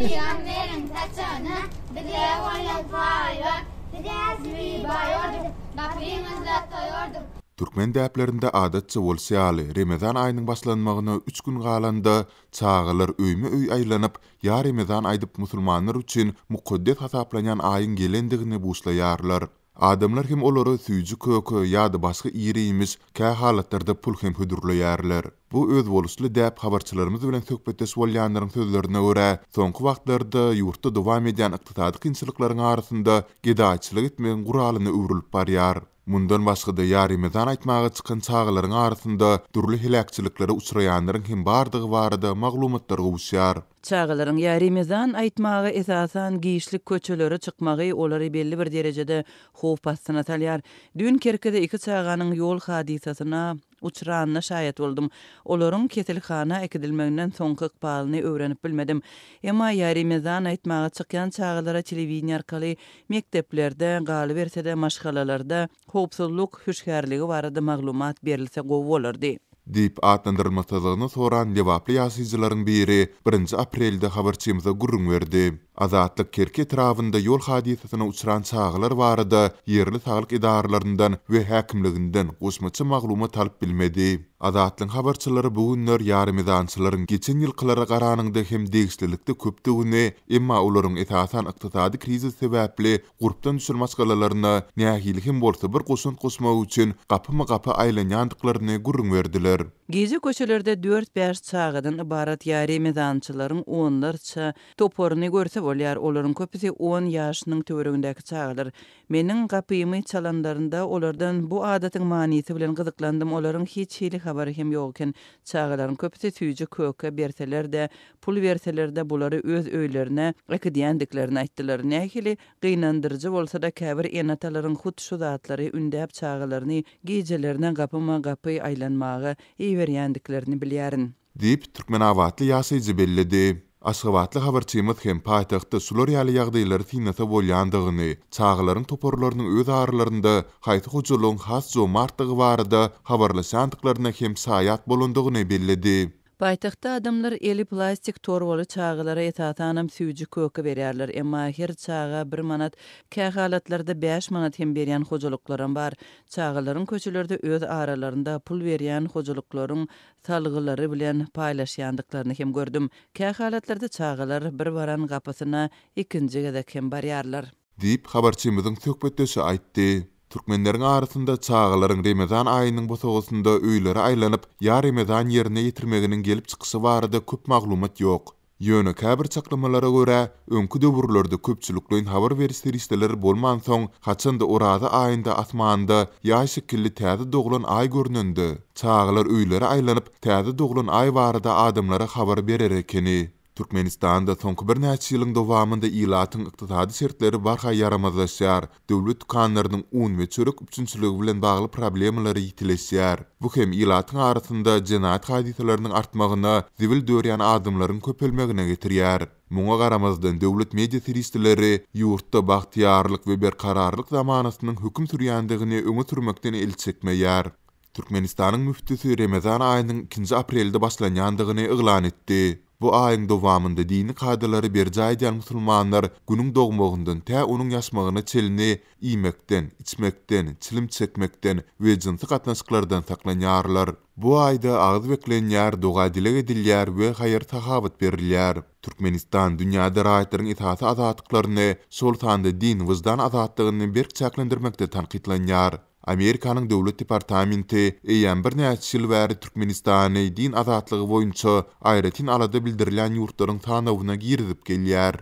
Pygamberiň saçagyna bize goýlan paý bar. Biz äsmi baý bolduk, gapyňyzda toý bolduk. Türkmen däplerinde adatça bolşy ýaly, Remezan aýynyň başlanmagyna üç gün galanda, çagalar öýme-öý aýlanyp, Ýa Remezan aýdyp musulmanlar üçin mukaddes hasaplanýan aýyň gelendigini buşlaýarlar. Adamlar hem olara süýji-köke ýa-da başga iri-iýmiş, kähalatlarda pul hem hödürleýärler. Bu özboluşly däp habarçylarymyz bilen söhbetdeş bolýanlaryň sözlerine görä, soňky wagtlarda ýurtda dowam edýän ykdysady kynçylyklaryň arasynda gedaýçylyk etmegiň guralyna öwrülip barýar. Mundan başga-da ýaremezan aýtmaga çykan çagalaryň arasynda dürli heläkçiliklere uçraýanlaryň hem bardygy barada maglumatlar gowuşýar. Çagalaryň ýaremezan aýtmaga esasan giçlik köçelere çykmagy olary belli bir derejede howp astyna salýar. Düýn Kerkide iki çaganyň ýol hadysasyna uçranyna şaýat boldum. Olaryň keselhana äkidilmeginden soňky ykbalyny öwrenip bilmedim. Emma ýaremezan aýtmaga çykýan çagalara telewideniýe arkaly mekdeplerde, galyberse-de maşgalalarda howpsuzlyk hüşgärligi barada maglumat berilse gowy bolardy. Diýip, atlandyrylmasyzlygyny soran lebaply ýaşaýjylaryň biri birinji aprelde habarçymyza gürrüň berdi. Azatlyk Kerki etrabynda ýol hadysasyna uçran çagalar barada ýerli saglyk edaralaryndan we häkimliginden goşmaça maglumat alyp bilmedi. Azatlygyň habarçylary bu günler ýarymezançylaryň geçen ýylkylara garanyňda hem degişlilikde köpdügini, emma olaryň esasan ykdysady krizis sebäpli gurpdan düşen maşgalalaryna nähili hem bolsa bir goşant goşmak üçin gapyma-gapy aýlanýandyklaryny gürrüň berdiler. Gije köçelerde dört-bäş çagadan ybarat ýarymezançylaryň onlarça toparyny görse bolýar. Olaryň köpüsi on ýaşynyň töweregindäki çagalar. Meniň gapymy çalanlarynda olardan bu adatyň manysy bilen gyzyklandym. Olaryň hiç hili habary hem ýok eken. Çagalaryň köpüsi süýji-köke berseler-de, pul berseler-de bulary öz öýlerine äkidýändiklerini aýtdylar. Nähili gynandyryjy bolsa-da käbir ene-atalaryň hut şu zatlary ündäp çagalaryny gijelerine gapyma-gapy aýlanmaga iberýändiklerini bilýärin. Diýip, türkmenabatly ýaşaýjy belledi. Aşgabatly habarçymyz hem paýtagtda şular ýaly ýagdaýlary synlasa bolýandygyny, çagalaryň toparlarynyň öz aralarynda haýsy hojalygyň has jomartdygy barada habarlaşýandyklaryna hem şaýat bolandygyny belledi. Paýtagtda adamlar eli plastik torbaly çagalara esasanam süýji-köke berýärler. Emma her çaga bir manat, kähalatlarda bäş manat hem berýän hojalyklaram bar. Çagalaryň köçelerde öz aralarynda pul berýän hojalyklaryň salgylary bilen paýlaşýandyklaryny hem gördüm. Kähalatlarda çagalar bir baran gapysyna ikinji gezek hem barýarlar. Diýip, habarçymyzyň söhbetdeşi aýtdy. Türkmenleriň arasynda çagalaryň Remezan aýynyň bosagasynda öýlere aýlanyp, ýa Remezan ýerine ýetirmeginiň gelip çykyşy barada köp maglumat ýok. Ýöne käbir çaklamalara görä, öňki döwürlerde köpçülikleýin habar beriş serişdeleri bolmansoň, haçan-da Oraza aýynda asmanda ýaý şekilli täze doglan aý görnende, çagalar öýlere aýlanyp, täze doglan aý barada adamlara habar berer ekeni. Türkmenistanda soňky birnäçe ýylyň dowamynda ilatyň ykdysady şertleri barha ýaramazlaşýar, döwlet dükanlarynyň un we çörek üpjünçiligi bilen bagly problemalary ýitileşýär. Bu hem ilatyň arasynda jenaýat hadysalarynyň artmagyna, zibil dörýän adamlaryň köpelmegine getirýär. Muňa garamazdan, döwlet media serişdeleri ýurtda bagtyýarlyk we berkararlyk zamanasynyň höküm sürýändigini öňe sürmekden el çekmeýär. Türkmenistanyň müftüsi Remezan aýynyň ikinji aprelde başlanýandygyny yglan etdi. Bu aýyň dowamynda dini kadalary berjaý edýän musulmanlar Günüň dogmagyndan tä onuň ýaşmagyna çenli iýmekden, içmekden, çilim çekmekden we jynsy gatnaşyklardan saklanýarlar. Bu aýda agyz beklenýär, doga-dileg edilýär we haýyr-sahawat berilýär. Türkmenistan dünýäde raýatlaryň esasy azatlyklaryny, şol sanda din, wyždan azatlygyny berk çäklendirmekde tankytlanýar. Amerikanyň Döwlet departamenti eýýäm birnäçe ýyl bäri Türkmenistany din azatlygy boýunça aýratyn alada bildirilýän ýurtlaryň sanawyna girizip gelýär.